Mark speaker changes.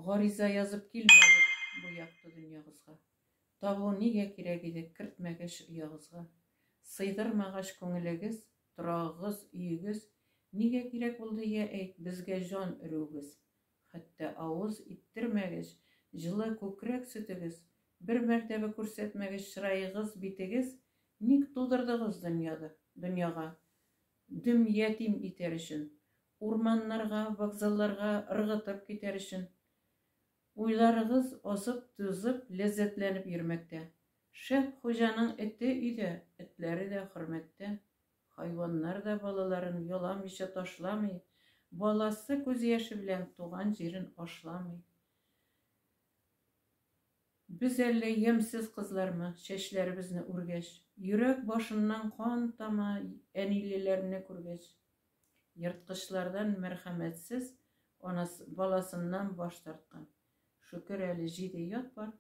Speaker 1: Гариза язып килмәдек бу якты дөньягызга. Табу нигә кирәк иде кертмәгәч оягызга. Сыйдырмагач күңелегез, торагыгыз, өегез, нигә кирәк булды, йә әйт, безгә җан өрүегез? Хәтта авыз иттермәгәч җылы күкрәк сөтегез, бер мәртәбә күрсәтмәгәч чыраегыз, битегез, ник тудырдыгыз дөньяда, дөньяга? Дөм ятим итәр өчен. Урманнарга, вокзалларга ыргытып китәр өчен. Уйларыгыз азып-тузып, ләззәтләнеп йөрмәктә. Шәп хуҗаның эте өйдә, этләре дә хөрмәттә. Хайваннар да балаларын яламыйча ташламый, баласы күз яше белән туган җирен ашламый. Без әллә ямьсез кызлармы, чәчләребезне үргәч, Йөрәк башыннан кан тама әнилеләрне күргәч. Ерткычлардан мәрхәмәтсез анасы, баласыннан баш тарткан. Шөкер әле җиде ят бар.